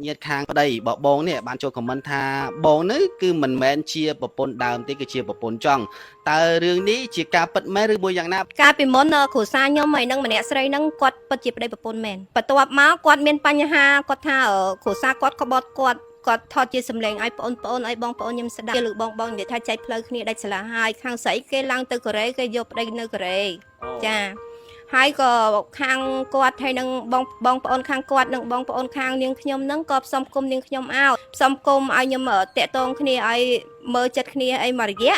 ញាតិខាងប្តីបបងនេះបានចូល comment ថាបងនេះគឺមិនមែនជាប្រពន្ធដើមទេគឺជាប្រពន្ធចង់តើរឿងនេះជាការពិតមែនឬមួយយ៉ាងណា? កាលពីមុនគ្រួសារខ្ញុំហើយនឹងម្នាក់ស្រីហ្នឹងគាត់ពិតជាប្តីប្រពន្ធមែនបន្ទាប់មកគាត់មានបញ្ហាគាត់ថាគ្រួសារគាត់ក្បត់គាត់គាត់ថតជាសម្លេងឲ្យបងប្អូនឲ្យបងប្អូនខ្ញុំស្ដាប់ឬបងបងនិយាយថាចែកផ្លូវគ្នាដាច់ស្រឡះហើយខាងស្រីគេឡើងទៅកូរ៉េគេយកប្តីនៅកូរ៉េចាហើយក៏ខាងគាត់ហើយនឹងបងបងប្អូនខាងគាត់និងបងប្អូនខាងនាងខ្ញុំហ្នឹងក៏ផ្សំគុំនាងខ្ញុំឲ្យផ្សំគុំឲ្យខ្ញុំតាក់ទងគ្នាឲ្យមើលចិត្តគ្នាអីមួយរយៈ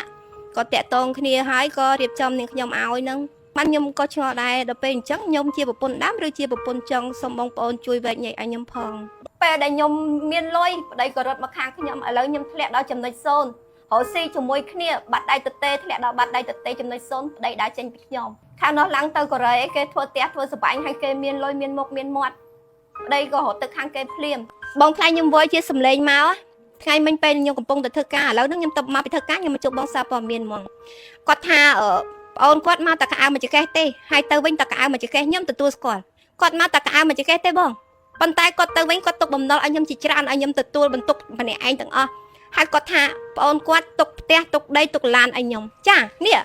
ក៏តាក់ទងគ្នាហើយក៏រៀបចំនាងខ្ញុំឲ្យហ្នឹងបានខ្ញុំក៏ឆ្ងល់ដែរដល់ពេលអញ្ចឹងខ្ញុំជាប្រពន្ធដើមឬជាប្រពន្ធចុងសូមបងប្អូនជួយវែកញែកឲ្យខ្ញុំផងពេលដែលខ្ញុំមានលុយប្តីក៏រត់មកខាងខ្ញុំឥឡូវខ្ញុំធ្លាក់ដល់ចំណុច0រកស៊ីជាមួយគ្នាបាត់ដៃទទេធ្លាក់ដល់បាត់ដៃទទេចំណុច0ប្តីដើរចេញពីខ្ញុំខាងនោះឡើងទៅកូរ៉េគេធ្វើផ្ទះធ្វើសបាញ់ហើយគេមានលុយមានមុខមានមាត់ប្តីក៏រត់ទៅខាងគេភ្លាមបងថ្លៃខ្ញុំវើជាសម្លេងមកថ្ងៃមិញពេលខ្ញុំកំពុងតែធ្វើការឥឡូវហ្នឹងខ្ញុំទៅមកពីធ្វើការខ្ញុំមកជួបបងសារព័ត៌មានហ្មងគាត់ថាអឺ ប្អូនគាត់មកតែកៅអៅមួយចកេះទេហើយទៅវិញតែកៅអៅមួយចកេះខ្ញុំទទួលស្គាល់គាត់មកតែកៅអៅមួយចកេះទេបងប៉ុន្តែគាត់ទៅវិញគាត់ទុកបំណុលឲ្យខ្ញុំជាច្រើនឲ្យខ្ញុំទទួលបន្ទុកម្នាក់ឯងទាំងអស់ហើយគាត់ថាប្អូនគាត់ទុកផ្ទះទុកដីទុកឡានឲ្យខ្ញុំចានេះ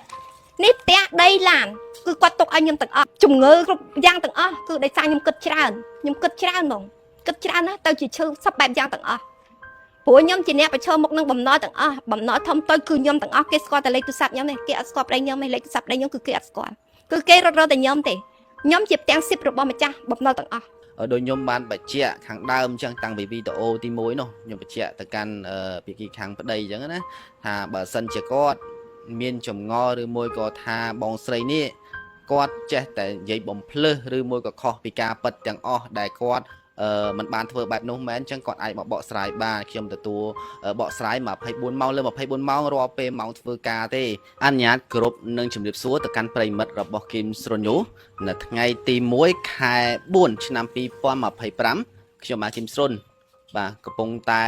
នេះផ្ទះដីឡានគឺគាត់ទុកឲ្យខ្ញុំទាំងអស់ជំងឺគ្រប់យ៉ាងទាំងអស់គឺដោយសារខ្ញុំគិតច្រើនខ្ញុំគិតច្រើនហ្មងគិតច្រើនណាស់ទៅជាឈឺសពបែបយ៉ាងទាំងអស់ព្រោះខ្ញុំជាអ្នកប្រឈមមុខនឹងបំណុលទាំងអស់បំណុលធំតូចគឺខ្ញុំទាំងអស់គេស្គាល់តែលេខទូរស័ព្ទខ្ញុំទេគេអត់ស្គាល់ប្តីខ្ញុំទេលេខទូរស័ព្ទប្តីខ្ញុំគឺគេអត់ស្គាល់គឺគេរត់រត់តែខ្ញុំទេខ្ញុំជាផ្ទាំងស៊ីបរបស់ម្ចាស់បំណុលទាំងអស់ ដោយខ្ញុំបានបញ្ជាក់ខាងដើមអញ្ចឹងតាំងពីវីដេអូទី1នោះខ្ញុំបញ្ជាក់ទៅកាន់ភាគីខាងប្តីអញ្ចឹងណាថាបើសិនជាគាត់មានចម្ងល់ឬមួយក៏ថាបងស្រីនេះគាត់ចេះតែនិយាយបំភ្លឺឬមួយក៏ខុសពីការពិតទាំងអស់ដែលគាត់មិនបានធ្វើបែបនោះមែនអញ្ចឹងគាត់អាចមកបកស្រាយបានខ្ញុំទទួលបកស្រាយ24ម៉ោងលើ24ម៉ោងរាល់ពេលម៉ោងធ្វើការទេអនុញ្ញាតគ្រប់នឹងជម្រាបសួរទៅកាន់ប្រិយមិត្តរបស់គឹមស្រុនញូនៅថ្ងៃទី1ខែ4ឆ្នាំ2025ខ្ញុំបាទគឹមស្រុនបាទកំពុងតែ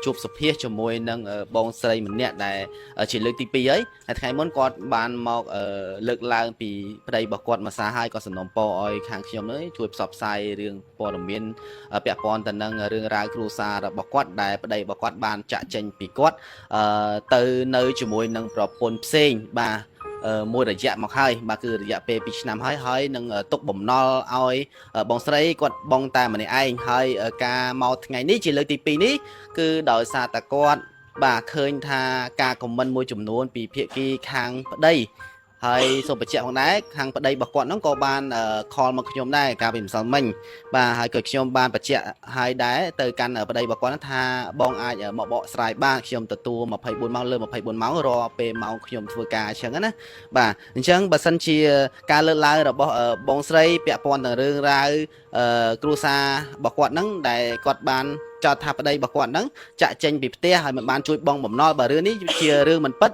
ជួបសភាជាមួយនឹងបងស្រីម្នាក់ដែលជាលើកទី2ហើយហើយថ្ងៃមុនគាត់បានមកលើកឡើងពីប្តីរបស់គាត់មួយសារហើយក៏សំណូមពរឲ្យខាងខ្ញុំនេះជួយផ្សព្វផ្សាយរឿងព័ត៌មានពាក់ព័ន្ធទៅនឹងរឿងរ៉ាវគ្រួសាររបស់គាត់ដែលប្តីរបស់គាត់បានចាក់ចេញពីគាត់ទៅនៅជាមួយនឹងប្រពន្ធផ្សេងបាទមួយរយៈមកហើយបាទគឺរយៈពេល2ឆ្នាំហើយហើយនឹងទុកបំណុលឲ្យបងស្រីគាត់បងតែម្នាក់ឯងហើយការមកថ្ងៃនេះជាលើកទី2នេះគឺដោយសារតែគាត់បាទឃើញថាការ comment មួយចំនួនពីភាគីខាងប្តីហើយសូមបញ្ជាក់ផងដែរខាងប្តីរបស់គាត់ហ្នឹងក៏បាន call មកខ្ញុំដែរកាលពីម្សិលមិញបាទហើយក៏ខ្ញុំបានបញ្ជាក់ហើយដែរទៅកាន់ប្តីរបស់គាត់ហ្នឹងថាបងអាចមកបកស្រាយបានខ្ញុំទទួល24ម៉ោងលើ24ម៉ោងរាល់ពេលម៉ោងខ្ញុំធ្វើការអញ្ចឹងណាបាទអញ្ចឹងបើសិនជាការលើកឡើងរបស់បងស្រីពាក់ព័ន្ធនឹងរឿងរ៉ាវគ្រួសាររបស់គាត់ហ្នឹងដែលគាត់បានចោទថាប្តីរបស់គាត់ហ្នឹងចាក់ចេញពីផ្ទះហើយមិនបានជួយបងបំណុលបើរឿងនេះជារឿងមិនពិត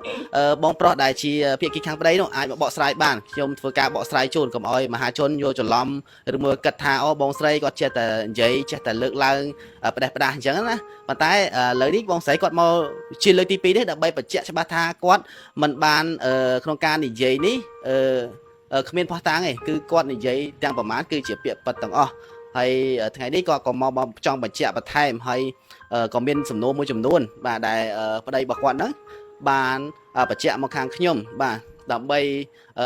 បងប្រុសដែលជាភាគីខាងប្តីនោះអាចមកបកស្រាយបានខ្ញុំធ្វើការបកស្រាយជូនកុំឲ្យមហាជនយល់ច្រឡំឬមួយគិតថាអូបងស្រីគាត់ចេះតែនិយាយចេះតែលើកឡើងផ្ដេសផ្ដាស់អញ្ចឹងណាប៉ុន្តែឥឡូវនេះបងស្រីគាត់មកជាលើកទី2នេះដើម្បីបញ្ជាក់ច្បាស់ថាគាត់មិនបានក្នុងការនិយាយនេះគ្មានភស្តុតាងទេគឺគាត់និយាយទាំងប្រមាណគឺជាពាក្យពិតទាំងអស់ហើយថ្ងៃនេះគាត់ក៏មកចង់បញ្ជាក់បន្ថែមហើយក៏មានសំណួរមួយចំនួនបាទដែលប្តីរបស់គាត់ហ្នឹងបានបញ្ជាក់មកខាងខ្ញុំបាទដើម្បី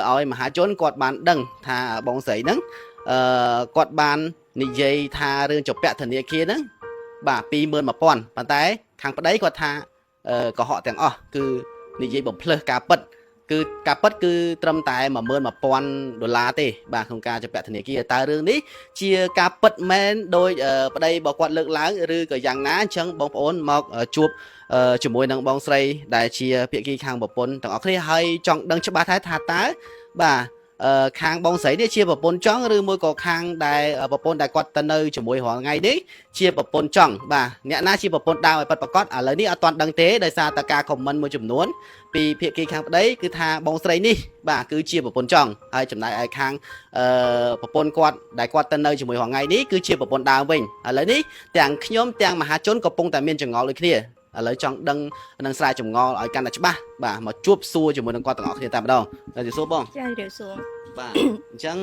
ឲ្យមហាជនគាត់បានដឹងថាបងស្រីហ្នឹងគាត់បាននិយាយថារឿងជាប់ធនាគារហ្នឹងបាទ21000ប៉ុន្តែខាងប្តីគាត់ថាកុហកទាំងអស់គឺនិយាយបំភ្លើសការពិតគឺការពិតគឺត្រឹមតែ11000ដុល្លារទេបាទក្នុងការជាប់ធនាគារតើរឿងនេះជាការពិតមែនដោយប្តីរបស់គាត់លើកឡើងឬក៏យ៉ាងណាអញ្ចឹងបងប្អូនមកជួបជាមួយនឹងបងស្រីដែលជាភាគីខាងប្រពន្ធទាំងអស់គ្នាហើយចង់ដឹងច្បាស់ថាថាតើបាទខាងបងស្រីនេះជាប្រពន្ធចង់ឬមួយក៏ខាងដែលប្រពន្ធដែលគាត់ទៅនៅជាមួយរាល់ថ្ងៃនេះជាប្រពន្ធចង់បាទអ្នកណាជាប្រពន្ធដើមឲ្យពិតប្រាកដឥឡូវនេះអត់ទាន់ដឹងទេដោយសារតែការ comment មួយចំនួនពីភាគីខាងប្តីគឺថាបងស្រីនេះបាទគឺជាប្រពន្ធចង់ហើយចំណែកឯខាងប្រពន្ធគាត់ដែលគាត់ទៅនៅជាមួយរាល់ថ្ងៃនេះគឺជាប្រពន្ធដើមវិញឥឡូវនេះទាំងខ្ញុំទាំងមហាជនកំពុងតែមានចង្អល់ដូចគ្នាឥឡូវចង់ដឹងនឹងស្រាយចម្ងល់ឲ្យកាន់តែច្បាស់បាទមកជួបសួរជាមួយនឹងគាត់ទាំងអស់គ្នាតែម្ដងតែសួរបង ចាជម្រាបសួរ បាទអញ្ចឹង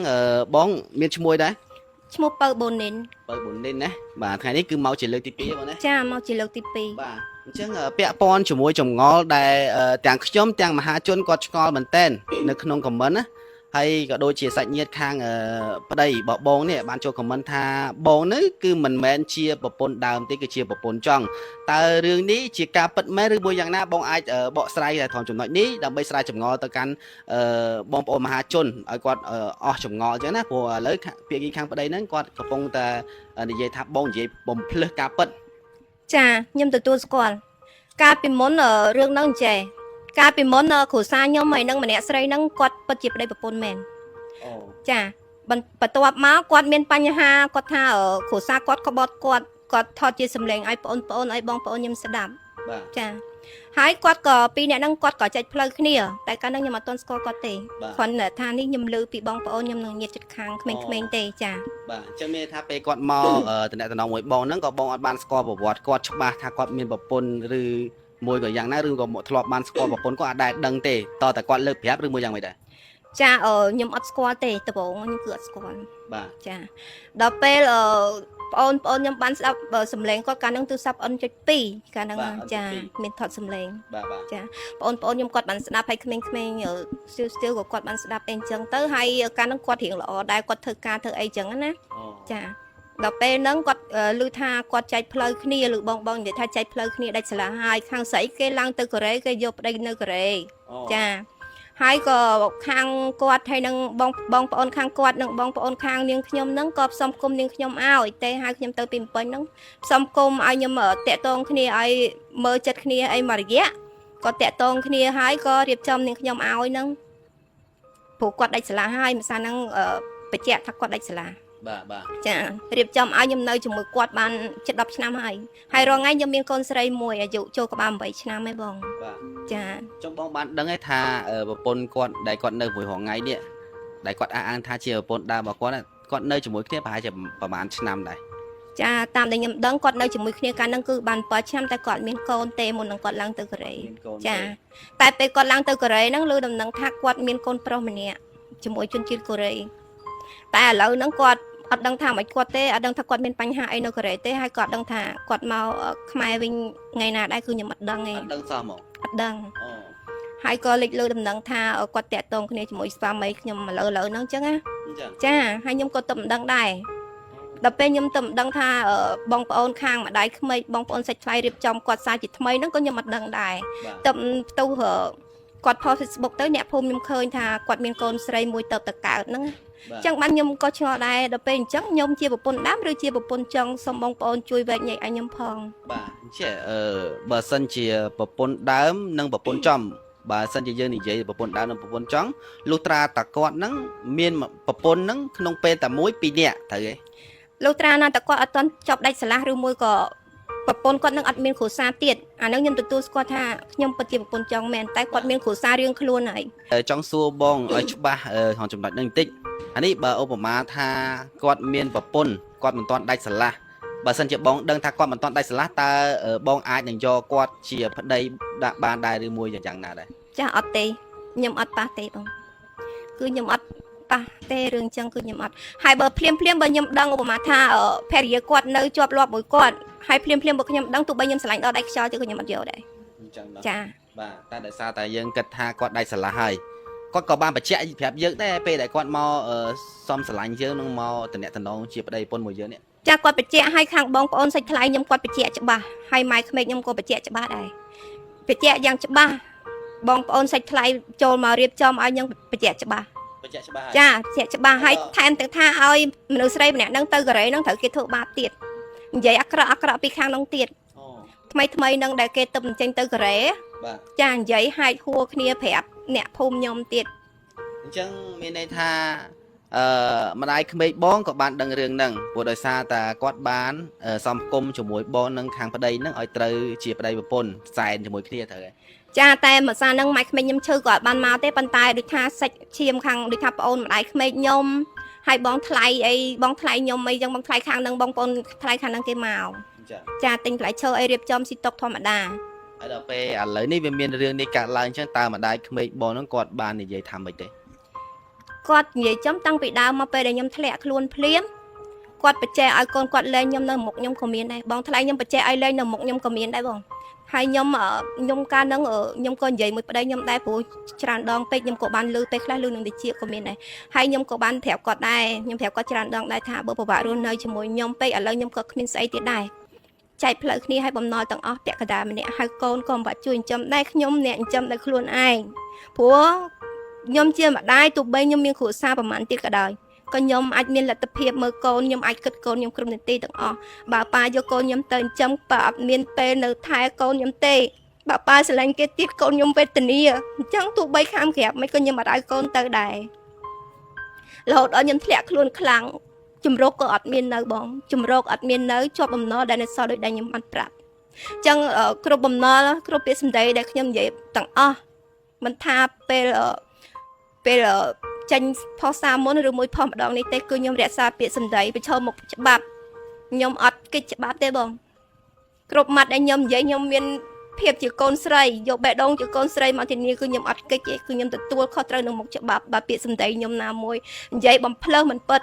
បងមានឈ្មោះដែរ? ឈ្មោះពៅបូនីន ពៅប៊ុននិនណាបាទថ្ងៃនេះគឺមកជាលើកទី2បងណា ចាមកជាលើកទី2 បាទអញ្ចឹងពាក់ព័ន្ធជាមួយចម្ងល់ដែលទាំងខ្ញុំទាំងមហាជនគាត់ឆ្ងល់មែនតែននៅក្នុងខមមិនណាហើយក៏ដូចជាសាច់ញាតិខាងប្តីរបស់បងនេះបានចូលខមមិនថាបងនេះគឺមិនមែនជាប្រពន្ធដើមទេគឺជាប្រពន្ធចង់តើរឿងនេះជាការពិតមែនឬមួយយ៉ាងណាបងអាចបកស្រាយត្រង់ចំណុចនេះដើម្បីស្រាយចម្ងល់ទៅកាន់បងប្អូនមហាជនឲ្យគាត់អស់ចម្ងល់អញ្ចឹងណាព្រោះឥឡូវភាគីខាងប្តីហ្នឹងគាត់កំពុងតែនិយាយថាបងនិយាយបំភ្លឺការពិត ចាខ្ញុំទទួលស្គាល់កាលពីមុនរឿងហ្នឹងចេះកាលពីមុនគ្រួសារខ្ញុំហើយនឹងម្នាក់ស្រីហ្នឹងគាត់ពិតជាប្តីប្រពន្ធមែន អូ ចាបន្ទាប់មកគាត់មានបញ្ហាគាត់ថាគ្រួសារគាត់ក្បត់គាត់គាត់ថតជាសម្លេងឲ្យប្អូនប្អូនឲ្យបងប្អូនខ្ញុំស្ដាប់ បាទ ចាហើយគាត់ក៏ពីរអ្នកហ្នឹងគាត់ក៏ចែកផ្លូវគ្នាតែកាលហ្នឹងខ្ញុំអត់ទាន់ស្គាល់គាត់ទេ បាទ គ្រាន់តែថានេះខ្ញុំលើពីបងប្អូនខ្ញុំនឹងញាតិជិតខាងក្មេងៗទេចា បាទអញ្ចឹងមានន័យថាពេលគាត់មក តំណតំណងមួយបងហ្នឹងក៏បងអត់បានស្គាល់ប្រវត្តិគាត់ច្បាស់ថាគាត់មានប្រពន្ធឬមួយក៏យ៉ាងណាឬក៏មកធ្លាប់បានស្គាល់ប្រពន្ធគាត់អត់ដែលដឹងទេតតែគាត់លើកប្រាប់ឬមួយយ៉ាងម៉េចដែរ ចាខ្ញុំអត់ស្គាល់ទេដំបូងខ្ញុំគឺអត់ស្គាល់ បាទ ចាដល់ពេលប្អូនប្អូនខ្ញុំបានស្ដាប់សំឡេងគាត់កាលហ្នឹងទូរស័ព្ទ N.2 កាលហ្នឹងចាមានថតសំឡេង បាទបាទ ប្អូនប្អូនខ្ញុំគាត់បានស្ដាប់ហើយក្មេងៗស្ទាវស្ទាវក៏គាត់បានស្ដាប់អីអញ្ចឹងទៅហើយកាលហ្នឹងគាត់រៀងល្អដែរគាត់ធ្វើការធ្វើអីអញ្ចឹងណា អូ ចាដល់ពេលហ្នឹងគាត់ឮថាគាត់ចែកផ្លូវគ្នាឬបងបងនិយាយថាចែកផ្លូវគ្នាដាច់ស្រឡះហើយខាងស្រីគេឡើងទៅកូរ៉េគេយកប្តីនៅកូរ៉េ អូ ចាហើយក៏ខាងគាត់ហើយនឹងបងបងប្អូនខាងគាត់និងបងប្អូនខាងនាងខ្ញុំហ្នឹងក៏ផ្សំគុំនាងខ្ញុំឲ្យទេហើយខ្ញុំទៅពីភ្នំពេញហ្នឹងផ្សំគុំឲ្យខ្ញុំតាក់ទងគ្នាឲ្យមើលចិត្តគ្នាអីមួយរយៈក៏តាក់ទងគ្នាហើយក៏រៀបចំនាងខ្ញុំឲ្យហ្នឹងព្រោះគាត់ដាច់ស្រឡះហើយម្សិលហ្នឹងបញ្ជាក់ថាគាត់ដាច់ស្រឡះ បាទបាទ ចារៀបចំឲ្យខ្ញុំនៅជាមួយគាត់បានជិត10ឆ្នាំហើយហើយរាល់ថ្ងៃខ្ញុំមានកូនស្រីមួយអាយុចូលក្បាល8ឆ្នាំហើយបង បាទ ចា ចុងបងបានដឹងឯថាប្រពន្ធគាត់ដែលគាត់នៅមួយរងថ្ងៃនេះដែលគាត់អះអាងថាជាប្រពន្ធដើមរបស់គាត់ណាគាត់នៅជាមួយគ្នាប្រហែលជាប្រហែលឆ្នាំដែរ ចាតាមដែលខ្ញុំដឹងគាត់នៅជាមួយគ្នាកាលហ្នឹងគឺបាន7ឆ្នាំតែគាត់មានកូនទេមុននឹងគាត់ឡើងទៅកូរ៉េ មានកូន ចាតែពេលគាត់ឡើងទៅកូរ៉េហ្នឹងលើដំណឹងថាគាត់មានកូនប្រុសម្នាក់ជាមួយជនជាតិកូរ៉េតែឥឡូវហ្នឹងគាត់អត់ដឹងថាមិនគាត់ទេអត់ដឹងថាគាត់មានបញ្ហាអីនៅកូរ៉េទេហើយគាត់ដឹងថាគាត់មកខ្មែរវិញថ្ងៃណាដែរគឺខ្ញុំអត់ដឹងទេ អត់ដឹងសោះហ្មង អត់ដឹង អូ ហើយក៏លេចលើដំណឹងថាគាត់តាក់ទងគ្នាជាមួយស្វាមីខ្ញុំឥឡូវឥឡូវហ្នឹងអញ្ចឹងណា អញ្ចឹង ចាហើយខ្ញុំក៏ទៅមិនដឹងដែរដល់ពេលខ្ញុំទៅមិនដឹងថាបងប្អូនខាងម្ដាយក្មេកបងប្អូនសាច់ថ្លៃរៀបចំគាត់សារជាថ្មីហ្នឹងក៏ខ្ញុំអត់ដឹងដែរ បាទ ទៅផ្ទុះគាត់ផុស Facebook ទៅអ្នកភូមិខ្ញុំឃើញថាគាត់មានកូនស្រីមួយទៅតកើតហ្នឹង បាទ អញ្ចឹងបានខ្ញុំក៏ឆ្ងល់ដែរដល់ពេលអញ្ចឹងខ្ញុំជាប្រពន្ធដើមឬជាប្រពន្ធចុងសូមបងប្អូនជួយវែកញែកឲ្យខ្ញុំផង បាទអញ្ចឹងបើសិនជាប្រពន្ធដើមនិងប្រពន្ធចំបើសិនជាយើងនិយាយប្រពន្ធដើមនិងប្រពន្ធចង់លុះត្រាតាគាត់ហ្នឹងមានប្រពន្ធហ្នឹងក្នុងពេលតែមួយពីរនាក់ត្រូវទេ លោកត្រាណាតគាត់អត់ទាន់ចប់ដាច់ស្រឡះឬមួយក៏ប្រពន្ធគាត់នឹងអត់មានគ្រួសារទៀតអានឹងខ្ញុំទទួលស្គាល់ថាខ្ញុំពិតជាប្រពន្ធចង់មែនតែគាត់មានគ្រួសាររៀងខ្លួនហើយ ចង់សួរបងឲ្យច្បាស់ក្នុងចំណុចហ្នឹងបន្តិចអានេះបើឧបមាថាគាត់មានប្រពន្ធគាត់មិនទាន់ដាច់ស្រឡះបើសិនជាបងដឹងថាគាត់មិនទាន់ដាច់ស្រឡះតើបងអាចនឹងយកគាត់ជាប្តីដាក់បានដែរឬមួយយ៉ាងណាដែរ ចាអត់ទេខ្ញុំអត់ប៉ះទេបងគឺខ្ញុំអត់ប៉ះទេរឿងចឹងគឺខ្ញុំអត់ហើយបើភ្លាមភ្លាមបើខ្ញុំដឹងឧបមាថាភរិយាគាត់នៅជាប់លាប់មួយគាត់ហើយភ្លាមភ្លាមបើខ្ញុំដឹងទោះបីខ្ញុំស្រឡាញ់ដល់ដាច់ខ្យល់ទេក៏ខ្ញុំអត់យកដែរ អញ្ចឹងដល់ ចា បាទតែដោយសារតែយើងគិតថាគាត់ដាច់ស្រឡះហើយគាត់ក៏បានបញ្ជាក់ប្រាប់យើងដែរពេលដែលគាត់មកសំស្រឡាញ់យើងនឹងមកតំណតំណងជាប្តីប្រពន្ធមួយយើងនេះ ចាគាត់បញ្ជាក់ឲ្យខាងបងប្អូនសាច់ថ្លៃខ្ញុំគាត់បញ្ជាក់ច្បាស់ហើយម៉ែក្មេកខ្ញុំក៏បញ្ជាក់ច្បាស់ដែរបញ្ជាក់យ៉ាងច្បាស់បងប្អូនសាច់ថ្លៃចូលមករៀបចំឲ្យខ្ញុំបញ្ជាក់ច្បាស់ បញ្ជាក់ច្បាស់ហើយ ចាបញ្ជាក់ច្បាស់ហើយថែមទាំងថាឲ្យមនុស្សស្រីម្នាក់ហ្នឹងទៅកូរ៉េហ្នឹងត្រូវគេធ្វើបាបទៀតនិយាយអាក្រក់អាក្រក់ពីខាងហ្នឹងទៀត អូ ថ្មីថ្មីហ្នឹងដែលគេទៅបញ្ចេញទៅកូរ៉េ បាទ ចានិយាយហែកហួរគ្នាប្រាប់អ្នកភូមិខ្ញុំទៀត អញ្ចឹងមានន័យថាអឺម្ដាយក្មេកបងក៏បានដឹងរឿងហ្នឹងព្រោះដោយសារតែគាត់បានសំគមជាមួយបងនឹងខាងប្តីហ្នឹងឲ្យត្រូវជាប្តីប្រពន្ធសែនជាមួយគ្នាត្រូវហើយ ចាតែម្សិលហ្នឹងម៉ែក្មេកខ្ញុំឈឺក៏អត់បានមកទេប៉ុន្តែដូចថាសាច់ឈាមខាងដូចថាប្អូនម្ដាយក្មេកខ្ញុំហើយបងថ្លៃអីបងថ្លៃខ្ញុំអីចឹងបងថ្លៃខាងហ្នឹងបងប្អូនថ្លៃខាងហ្នឹងគេមក អញ្ចឹង ចាទិញផ្លែឈើអីរៀបចំស៊ីតុកធម្មតា ហើយដល់ពេលឥឡូវនេះវាមានរឿងនេះកើតឡើងអញ្ចឹងតើម្ដាយក្មេកបងហ្នឹងគាត់បាននិយាយថាម៉េចទេ គាត់និយាយចំតាំងពីដើមមកពេលដែលខ្ញុំធ្លាក់ខ្លួនភ្លាម គាត់បច្ចេកឲ្យកូនគាត់លេងខ្ញុំនៅមុខខ្ញុំក៏មានដែរបងថ្លៃខ្ញុំបច្ចេកឲ្យលេងនៅមុខខ្ញុំក៏មានដែរបងហើយខ្ញុំខ្ញុំកាលហ្នឹងខ្ញុំក៏និយាយមួយប្តីខ្ញុំដែរព្រោះច្រើនដងពេកខ្ញុំក៏បានលឺពេលខ្លះលឺនឹងតិចក៏មានដែរហើយខ្ញុំក៏បានប្រាប់គាត់ដែរខ្ញុំប្រាប់គាត់ច្រើនដងដែរថាបើពិបាករស់នៅជាមួយខ្ញុំពេកឥឡូវខ្ញុំក៏គ្មានស្អីទៀតដែរចែកផ្លូវគ្នាឲ្យបំណុលទាំងអស់ពាក់កណ្ដាលម្នាក់ហើយកូនក៏មិនបាច់ជួយចិញ្ចឹមដែរខ្ញុំអ្នកចិញ្ចឹមដោយខ្លួនឯងព្រោះខ្ញុំជាម្ដាយទោះបីខ្ញុំមានគ្រួសារប្រហែលទៀតក៏ដោយក៏ខ្ញុំអាចមានលទ្ធភាពមើលកូនខ្ញុំអាចគិតកូនខ្ញុំគ្រប់នាទីទាំងអស់បើប៉ាយកកូនខ្ញុំទៅចិញ្ចឹមប៉ាអត់មានពេលនៅថែកូនខ្ញុំទេបើប៉ាស្រឡាញ់គេទៀតកូនខ្ញុំវេទនាអញ្ចឹងទោះបីខាំក្រាបមិនក៏ខ្ញុំអត់ឲ្យកូនទៅដែររហូតដល់ខ្ញុំធ្លាក់ខ្លួនខ្លាំងជំរកក៏អត់មាននៅបងជំរកអត់មាននៅជាប់បំណុលដែលនៅសល់ដូចដែលខ្ញុំបានប្រាប់អញ្ចឹងគ្រប់បំណុលគ្រប់ពាក្យសម្ដីដែលខ្ញុំនិយាយទាំងអស់មិនថាពេលពេលចេញផុសសារមុនឬមួយផុសម្ដងនេះទេគឺខ្ញុំរក្សាពាក្យសម្ដីប្រឈមមុខច្បាប់ខ្ញុំអត់គិតច្បាប់ទេបងគ្រប់ម៉ាត់ដែលខ្ញុំនិយាយខ្ញុំមានភាពជាកូនស្រីយកបេះដូងជាកូនស្រីមកធានាគឺខ្ញុំអត់គិតទេគឺខ្ញុំទទួលខុសត្រូវនឹងមុខច្បាប់បើពាក្យសម្ដីខ្ញុំណាមួយនិយាយបំភ្លើសមិនពិត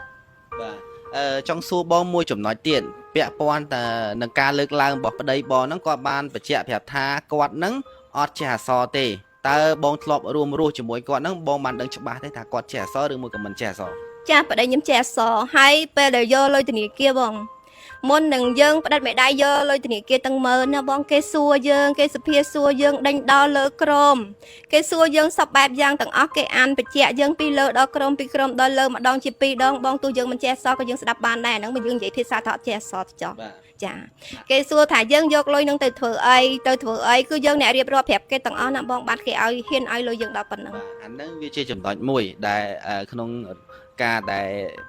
បាទចង់សួរបងមួយចំណុចទៀតពាក់ព័ន្ធតនឹងការលើកឡើងរបស់ប្តីបងហ្នឹងគាត់បានបញ្ជាក់ប្រាប់ថាគាត់ហ្នឹងអត់ចេះអក្សរទេតើបងធ្លាប់រួមរស់ជាមួយគាត់ហ្នឹងបងបានដឹងច្បាស់ទេថាគាត់ចេះអក្សរឬមួយក៏មិនចេះអក្សរ ចាប្តីខ្ញុំចេះអក្សរហើយពេលដែលយកលុយធនាគារបងមុននឹងយើងផ្ដិតមេដៃយកលុយធនាគារទាំងម៉ឺនណាបងគេសួរយើងគេសភាសួរយើងដេញដោលលើក្រមគេសួរយើងសពបែបយ៉ាងទាំងអស់គេអានបញ្ជាក់យើងពីលើដល់ក្រមពីក្រមដល់លើម្ដងជាពីរដងបងទោះយើងមិនចេះអក្សរក៏យើងស្ដាប់បានដែរហ្នឹងបើយើងនិយាយភាសាថាអត់ចេះអក្សរទៅចោះ បាទ ចាគេសួរថាយើងយកលុយនឹងទៅធ្វើអីទៅធ្វើអីគឺយើងអ្នករៀបរាប់ប្រាប់គេទាំងអស់ណាបងបានគេឲ្យហ៊ានឲ្យលុយយើងដល់ប៉ុណ្ណឹង បាទអាហ្នឹងវាជាចំណុចមួយដែលក្នុងការដែល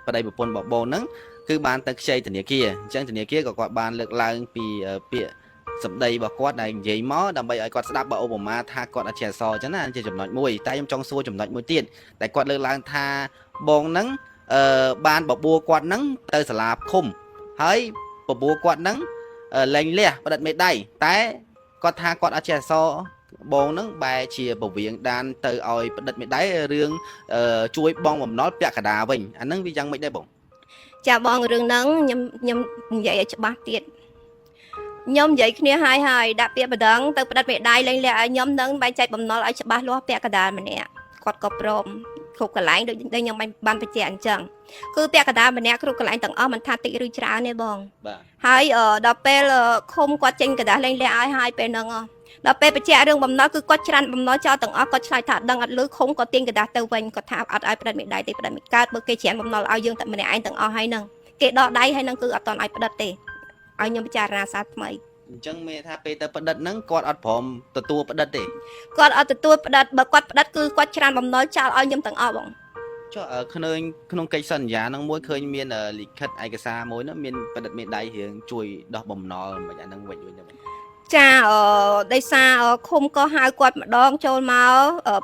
ប្តីប្រពន្ធរបស់បងហ្នឹងគឺបានទៅខ្ចីធនាគារអញ្ចឹងធនាគារក៏គាត់បានលើកឡើងពីពាក្យសម្ដីរបស់គាត់ដែលនិយាយមកដើម្បីឲ្យគាត់ស្ដាប់បើឧបមាថាគាត់អត់ចេះអក្សរអញ្ចឹងណាជាចំណុចមួយតែខ្ញុំចង់សួរចំណុចមួយទៀតដែលគាត់លើកឡើងថាបងហ្នឹងបានបបួលគាត់ហ្នឹងទៅសាលាឃុំហើយបបួលគាត់ហ្នឹងលែងលះផ្ដិតមេដៃតែគាត់ថាគាត់អត់ចេះអក្សរបងហ្នឹងបែរជាពវៀងដានទៅឲ្យផ្ដិតមេដៃរឿងជួយបងបំណុលពាក់កណ្ដាលវិញអាហ្នឹងវាយ៉ាងម៉េចដែរបង ចាបងរឿងហ្នឹងខ្ញុំនិយាយឲ្យច្បាស់ទៀតខ្ញុំនិយាយគ្នាហើយហើយដាក់ពាក្យបណ្ដឹងទៅផ្ដិតមេដៃលែងលះឲ្យខ្ញុំនឹងបែងចែកបំណុលឲ្យច្បាស់លាស់ពាក់កណ្ដាលម្នាក់គាត់ក៏ព្រមគ្រប់កន្លែងដូចដែលខ្ញុំបានបញ្ជាក់អញ្ចឹងគឺពាក់កណ្ដាលម្នាក់គ្រប់កន្លែងទាំងអស់មិនថាតិចឬច្រើនទេបង បាទ ហើយដល់ពេលឃុំគាត់ចេញกระดาษលែងលះឲ្យហើយពេលហ្នឹងដល់ពេលបញ្ជាក់រឿងបំណុលគឺគាត់ច្រានបំណុលចោលទាំងអស់គាត់ឆ្លើយថាដឹងអត់លឺឃុំគាត់ទាញกระดาษទៅវិញគាត់ថាអត់ឲ្យផ្ដិតមេដៃទេផ្ដិតមិនកើតបើគេច្រានបំណុលឲ្យយើងតែម្នាក់ឯងទាំងអស់ហើយហ្នឹងគេដកដៃហើយហ្នឹងគឺអត់តន់ឲ្យផ្ដិតទេឲ្យខ្ញុំពិចារណាសារថ្មី អញ្ចឹងមានថាពេលទៅផ្ដិតហ្នឹងគាត់អត់ព្រមទទួលផ្ដិតទេ គាត់អត់ទទួលផ្ដិតបើគាត់ផ្ដិតគឺគាត់ច្រានបំណុលចោលឲ្យខ្ញុំទាំងអស់បង ចុះឃើញក្នុងកិច្ចសន្យាហ្នឹងមួយឃើញមានលិខិតឯកសារមួយហ្នឹងមានផ្ដិតមេដៃរឿងជួយដោះបំណុលមិនអាហ្នឹងវិញវិញហ្នឹង ចាដោយសារឃុំក៏ហៅគាត់ម្ដងចូលមក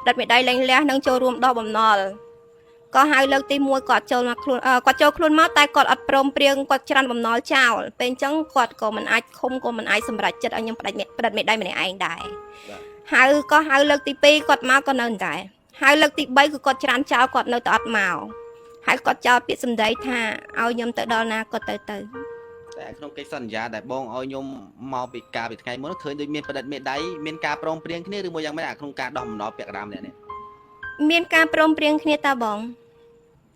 ផ្ដិតមេដៃលែងលះនឹងចូលរួមដោះបំណុលក៏ហៅលើកទី1គាត់ចូលមកខ្លួនគាត់ចូលខ្លួនមកតែគាត់អត់ព្រមព្រៀងគាត់ច្រានបំណុលចោលពេលអញ្ចឹងគាត់ក៏មិនអាចឃុំក៏មិនអាចសម្រេចចិត្តឲ្យខ្ញុំផ្ដិតមេដៃម្នាក់ឯងដែរហៅក៏ហៅលើកទី2គាត់មកក៏នៅដែរហៅលើកទី3គឺគាត់ច្រានចោលគាត់នៅតែអត់មកហើយគាត់ចោលពាក្យសម្ដីថាឲ្យខ្ញុំទៅដល់ណាគាត់ទៅទៅ តែក្នុងកិច្ចសន្យាដែលបងឲ្យខ្ញុំមកពីការពីថ្ងៃមុនឃើញដូចមានផ្ដិតមេដៃមានការព្រមព្រៀងគ្នាឬមួយយ៉ាងម៉េចអាក្នុងការដោះបំណុលពាក់កណ្ដាលម្នាក់នេះ មានការព្រមព្រៀងគ្នាតាបង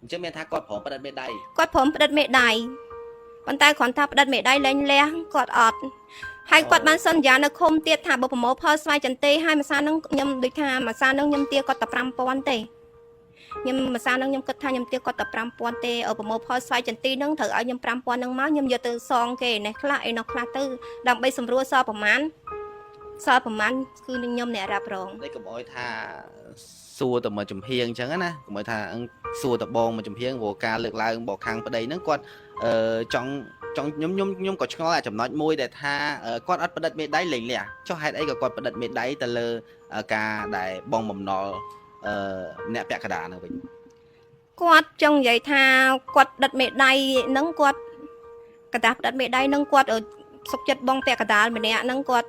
អញ្ចឹងមានថាគាត់ព្រមផ្ដិតមេដៃ គាត់ព្រមផ្ដិតមេដៃប៉ុន្តែគ្រាន់ថាផ្ដិតមេដៃលែងលះគាត់អត់ហើយគាត់បានសន្យានៅឃុំទៀតថាបើប្រមូលផលស្វាយចន្ទេហើយម្សិលហ្នឹងខ្ញុំដូចថាម្សិលហ្នឹងខ្ញុំទាគាត់តែ5000ទេខ្ញុំម្សិលហ្នឹងខ្ញុំគិតថាខ្ញុំទាគាត់តែ5000ទេប្រមូលផលស្វាយចន្ទីហ្នឹងត្រូវឲ្យខ្ញុំ5000ហ្នឹងមកខ្ញុំយកទៅសងគេនេះខ្លះអីនោះខ្លះទៅដើម្បីសម្រួលសល់ប្រមាណសល់ប្រមាណគឺនឹងខ្ញុំអ្នករ៉ាប់រង តែកុំអោយថាសួរតែមកចំហៀងអញ្ចឹងណាកុំអោយថាសួរតែបងមកចំហៀងព្រោះការលើកឡើងរបស់ខាងប្តីហ្នឹងគាត់អឺចង់ចង់ខ្ញុំខ្ញុំខ្ញុំក៏ឆ្ងល់អាចំណុចមួយដែលថាគាត់អត់ផ្ដិតមេដៃលែងលះចុះហេតុអីក៏គាត់ផ្ដិតមេដៃទៅលើការដែលបងបំណុលអឺអ្នកពាក់កណ្ដាលហ្នឹងវិញ គាត់ចង់និយាយថាគាត់ផ្ដិតមេដៃហ្នឹងគាត់កដាស់ផ្ដិតមេដៃហ្នឹងគាត់សុកចិត្តបងពាក់កដាលម្នាក់ហ្នឹងគាត់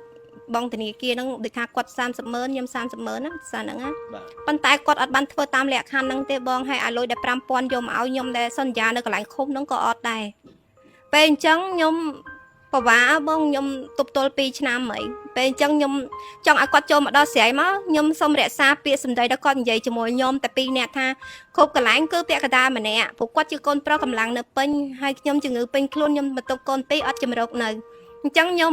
បងធនាគារហ្នឹងដូចថាគាត់30ម៉ឺនខ្ញុំ30ម៉ឺនណាសារហ្នឹងណា បាទ ប៉ុន្តែគាត់អត់បានធ្វើតាមលក្ខខណ្ឌហ្នឹងទេបងហើយអាលុយដែល5000យកមកឲ្យខ្ញុំដែលសន្យានៅកន្លែងឃុំហ្នឹងក៏អត់ដែរ ពេលអញ្ចឹងខ្ញុំប្រវាបងខ្ញុំទប់ទល់2ឆ្នាំហើយពេលអញ្ចឹងខ្ញុំចង់ឲ្យគាត់ចូលមកដល់ស្រាយមកខ្ញុំសូមរក្សាពាក្យសម្ដីដល់គាត់និយាយជាមួយខ្ញុំតែពីរនាក់ថាគ្រប់កន្លែងគឺពាក្យកណ្ដាលម្នាក់ព្រោះគាត់ជាកូនប្រុសកម្លាំងនៅពេញហើយខ្ញុំជំងឺពេញខ្លួនខ្ញុំបន្ទប់កូនពីរអត់ជំរកនៅអញ្ចឹងខ្ញុំ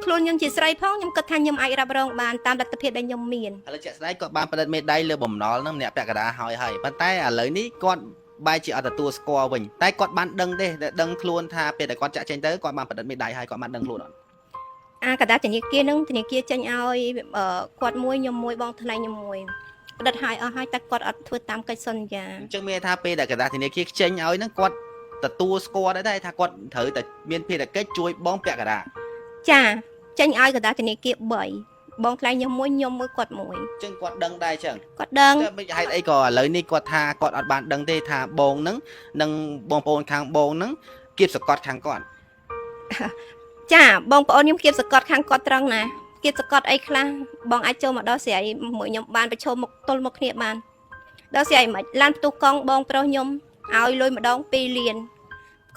ខ្លួនខ្ញុំជាស្រីផងខ្ញុំគិតថាខ្ញុំអាចរ៉ាប់រងបានតាមលទ្ធភាពដែលខ្ញុំមាន ឥឡូវជាក់ស្ដែងគាត់បានផ្តិតមេដៃលើបំណុលហ្នឹងម្នាក់ពាក់កណ្ដាលហើយហើយប៉ុន្តែឥឡូវនេះគាត់បែរជាអត់ទទួលស្គាល់វិញតែគាត់បានដឹងទេដែលដឹងខ្លួនថាពេលដែលគាត់ចាក់ចេញទៅគាត់បានផ្តិតមេដៃហើយគាត់បានដឹងខ្លួនអត់ អាកដាធនាគារហ្នឹងធនាគារចេញឲ្យគាត់មួយខ្ញុំមួយបងថ្លៃខ្ញុំមួយផ្ដិតឲ្យអស់ហើយតែគាត់អត់ធ្វើតាមកិច្ចសន្យា អញ្ចឹងមានន័យថាពេលដែលកដាធនាគារខ្ចេញឲ្យហ្នឹងគាត់ទទួលស្គាល់ដែរថាគាត់ត្រូវតែមានភារកិច្ចជួយបងពាក់កណ្ដាល ចាចេញឲ្យកដាធនាគារ3បងថ្លៃខ្ញុំមួយខ្ញុំមួយគាត់មួយ អញ្ចឹងគាត់ដឹងដែរអញ្ចឹង គាត់ដឹង តែមិនហេតុអីក៏ឥឡូវនេះគាត់ថាគាត់អត់បានដឹងទេថាបងហ្នឹងនិងបងប្អូនខាងបងហ្នឹងគៀបសកត់ខាងគាត់ ចាបងប្អូនខ្ញុំគៀបសកត់ខាងគាត់ត្រង់ណាគៀបសកត់អីខ្លះបងអាចចូលមកដល់ស្រីមួយខ្ញុំបានប្រឈមមុខទល់មុខគ្នាបានដល់ស្រីមិនឡានផ្ទុះកង់បងប្រុសខ្ញុំឲ្យលុយម្ដង2លាន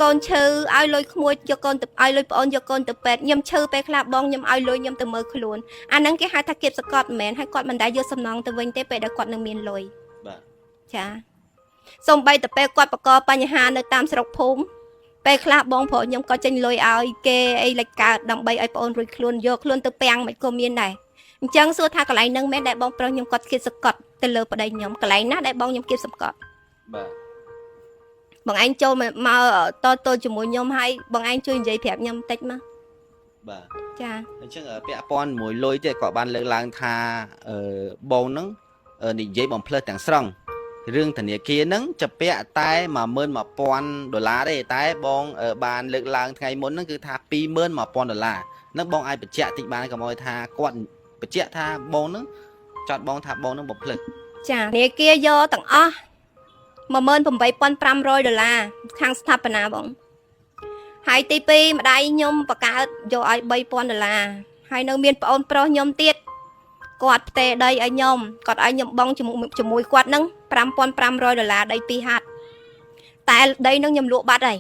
កូនឈឺឲ្យលុយក្មួយយកកូនទៅឲ្យលុយប្អូនយកកូនទៅពេទ្យខ្ញុំឈឺពេលខ្លះបងខ្ញុំឲ្យលុយខ្ញុំទៅមើលខ្លួនអាហ្នឹងគេហៅថាគៀបសកត់មិនមែនហើយគាត់មិនដែលយកសំណងទៅវិញទេពេលដែលគាត់នឹងមានលុយ បាទ ចាសំបីតែពេលគាត់បង្កបញ្ហានៅតាមស្រុកភូមិពេលខ្លះបងប្រុសខ្ញុំក៏ចេញលុយឲ្យគេអីលិចកើតដើម្បីឲ្យប្អូនរួចខ្លួនយកខ្លួនទៅពាំងមិនក៏មានដែរអញ្ចឹងសួរថាកន្លែងហ្នឹងមែនដែលបងប្រុសខ្ញុំគាត់គៀបសកត់ទៅលើប្តីខ្ញុំកន្លែងណាដែលបងខ្ញុំគៀបសកត់ បាទ បងឯងចូលមកមកតទល់ជាមួយខ្ញុំហើយបងឯងជួយនិយាយប្រាប់ខ្ញុំបន្តិចមក បាទ ចា អញ្ចឹងពាក់ព័ន្ធមួយលុយទៀតគាត់បានលើកឡើងថាអឺបងហ្នឹងនិយាយបំភ្លើសទាំងស្រុងរឿងធនាគារហ្នឹងจะពាក់តែ11000ដុល្លារទេតែបងបានលើកឡើងថ្ងៃមុនហ្នឹងគឺថា21000ដុល្លារហ្នឹងបងអាចបញ្ជាក់តិចបានកុំឲ្យថាគាត់បញ្ជាក់ថាបងហ្នឹងចោតបងថាបងហ្នឹងបំភ្លើស ចាធនាគារយកទាំងអស់18500ដុល្លារខាងស្ថាបនាបងហើយទី2ម្ដាយខ្ញុំបង្កើតយកឲ្យ3000ដុល្លារហើយនៅមានប្អូនប្រុសខ្ញុំទៀតគាត់ផ្ទេរដីឲ្យខ្ញុំគាត់ឲ្យខ្ញុំបងជាមួយជាមួយគាត់ហ្នឹង5500ដុល្លារដីពីរហាត់តែដីហ្នឹងខ្ញុំលក់បាត់ហើយ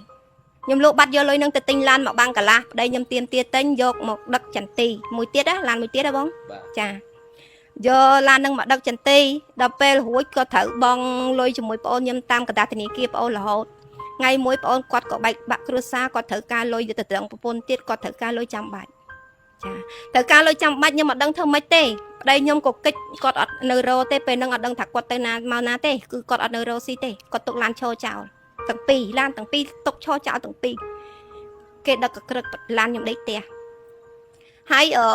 ខ្ញុំលក់បាត់យកលុយហ្នឹងទៅទិញឡានមកបាំងកន្លះប្តីខ្ញុំទៀមទាទិញយកមកដឹកចន្ទីមួយទៀតណាឡានមួយទៀតណាបង បាទ ចាយកឡាននឹងមកដឹកចន្ទីដល់ពេលរួចក៏ត្រូវបង់លុយជាមួយប្អូនខ្ញុំតាមកតាធនាគារប្អូនរហូតថ្ងៃមួយប្អូនគាត់ក៏បែកបាក់គ្រួសារគាត់ត្រូវការលុយទៅត្រង់ប្រពន្ធទៀតគាត់ត្រូវការលុយចាំបាច់ចាត្រូវការលុយចាំបាច់ខ្ញុំអត់ដឹងធ្វើម៉េចទេប្តីខ្ញុំក៏គិចគាត់អត់នៅរទេពេលហ្នឹងអត់ដឹងថាគាត់ទៅណាមកណាទេគឺគាត់អត់នៅរស៊ីទេគាត់ទុកឡានឈរចោលទាំងពីរឡានទាំងពីរទុកឈរចោលទាំងពីរគេដឹកកក្រឹកឡានខ្ញុំដេកផ្ទះហើយអឺ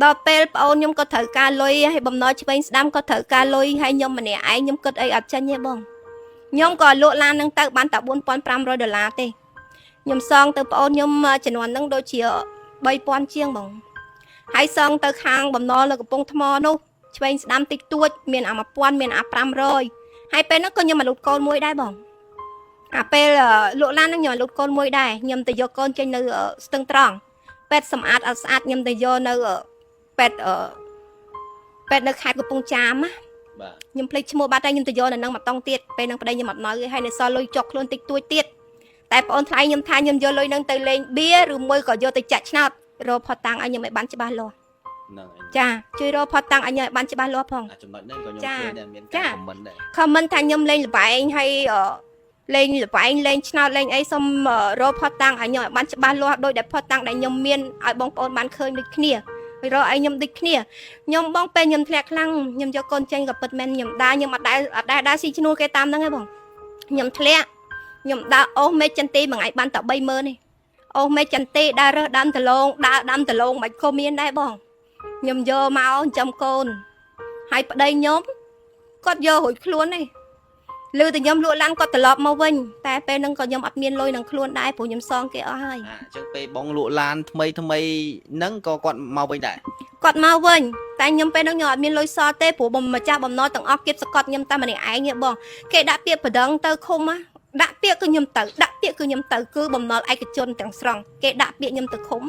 ដល់ពេលប្អូនខ្ញុំក៏ត្រូវការលុយហើយបំណុលឆ្វេងស្ដាំក៏ត្រូវការលុយហើយខ្ញុំម្នាក់ឯងខ្ញុំគិតអីអត់ចេញទេបងខ្ញុំក៏លក់ឡានហ្នឹងទៅបានតែ4500ដុល្លារទេខ្ញុំសងទៅប្អូនខ្ញុំជំនាន់ហ្នឹងដូចជា3000ជាងបងហើយសងទៅខាងបំណុលនៅកំពង់ថ្មនោះឆ្វេងស្ដាំតិចតួចមានអា1000មានអា500ហើយពេលហ្នឹងក៏ខ្ញុំមកលូតកូនមួយដែរបងអាពេលលក់ឡានហ្នឹងខ្ញុំមកលូតកូនមួយដែរខ្ញុំទៅយកកូនចេញនៅស្ទឹងត្រង់ពេទ្យសម្អាតអត់ស្អាតខ្ញុំទៅយកនៅ ពេទ្យអឺពេទ្យនៅខេត្តកំពង់ចាមណា បាទ ខ្ញុំភ្លេចឈ្មោះបាត់ហើយខ្ញុំទៅយកនៅនឹងមកតង់ទៀតពេលនឹងប្តីខ្ញុំអត់នៅទេហើយនៅសល់លុយចុកខ្លួនតិចតួចទៀតតែប្អូនថ្លៃខ្ញុំថាខ្ញុំយកលុយនឹងទៅលេងបៀឬមួយក៏យកទៅចាក់ឆ្នោតរកផុតតាំងឲ្យខ្ញុំឲ្យបានច្បាស់លាស់ ហ្នឹងហើយ ចាជួយរកផុតតាំងឲ្យខ្ញុំឲ្យបានច្បាស់លាស់ផង អាចំណុចហ្នឹងក៏ខ្ញុំ ចា ឃើញដែរមាន ចា ការខមមិនដែរ ខមមិនថាខ្ញុំលេងល្បែងហើយលេងល្បែងលេងឆ្នោតលេងអីសុំរកផុតតាំងឲ្យខ្ញុំឲ្យបានច្បាស់លាស់ដោយដែលផុតតាំងដែលខ្ញុំមានឲ្យបងប្អូនបានឃើញដូចគ្នាហើយរកឲ្យខ្ញុំដូចគ្នាខ្ញុំបងពេលខ្ញុំធ្លាក់ខ្លាំងខ្ញុំយកកូនចេញក៏ពិតមែនខ្ញុំដើរខ្ញុំអត់ដែលអត់ដែលដើរស៊ីឈ្នួលគេតាមហ្នឹងទេបងខ្ញុំធ្លាក់ខ្ញុំដើរអូសមេឃចន្ទីមួយថ្ងៃបានតែ30000ទេអូសមេឃចន្ទីដើររើសដើមដលងដើរដើមដលងមិនក៏មានដែរបងខ្ញុំយកមកចិញ្ចឹមកូនហើយប្តីខ្ញុំគាត់យករួចខ្លួនទេ ឮតែខ្ញុំលក់ឡានគាត់ត្រឡប់មកវិញតែពេលហ្នឹងក៏ខ្ញុំអត់មានលុយនឹងខ្លួនដែរព្រោះខ្ញុំសងគេអស់ហើយ អាអញ្ចឹងពេលបងលក់ឡានថ្មីថ្មីហ្នឹងក៏គាត់មកវិញដែរ គាត់មកវិញតែខ្ញុំពេលហ្នឹងខ្ញុំអត់មានលុយសល់ទេព្រោះបំម្ចាស់បំណុលទាំងអស់គៀបសកត់ខ្ញុំតែម្នាក់ឯងទេបងគេដាក់ពាក្យប្តឹងទៅឃុំណាដាក់ពាក្យគឺខ្ញុំទៅដាក់ពាក្យគឺខ្ញុំទៅគឺបំណុលឯកជនទាំងស្រុងគេដាក់ពាក្យខ្ញុំទៅឃុំ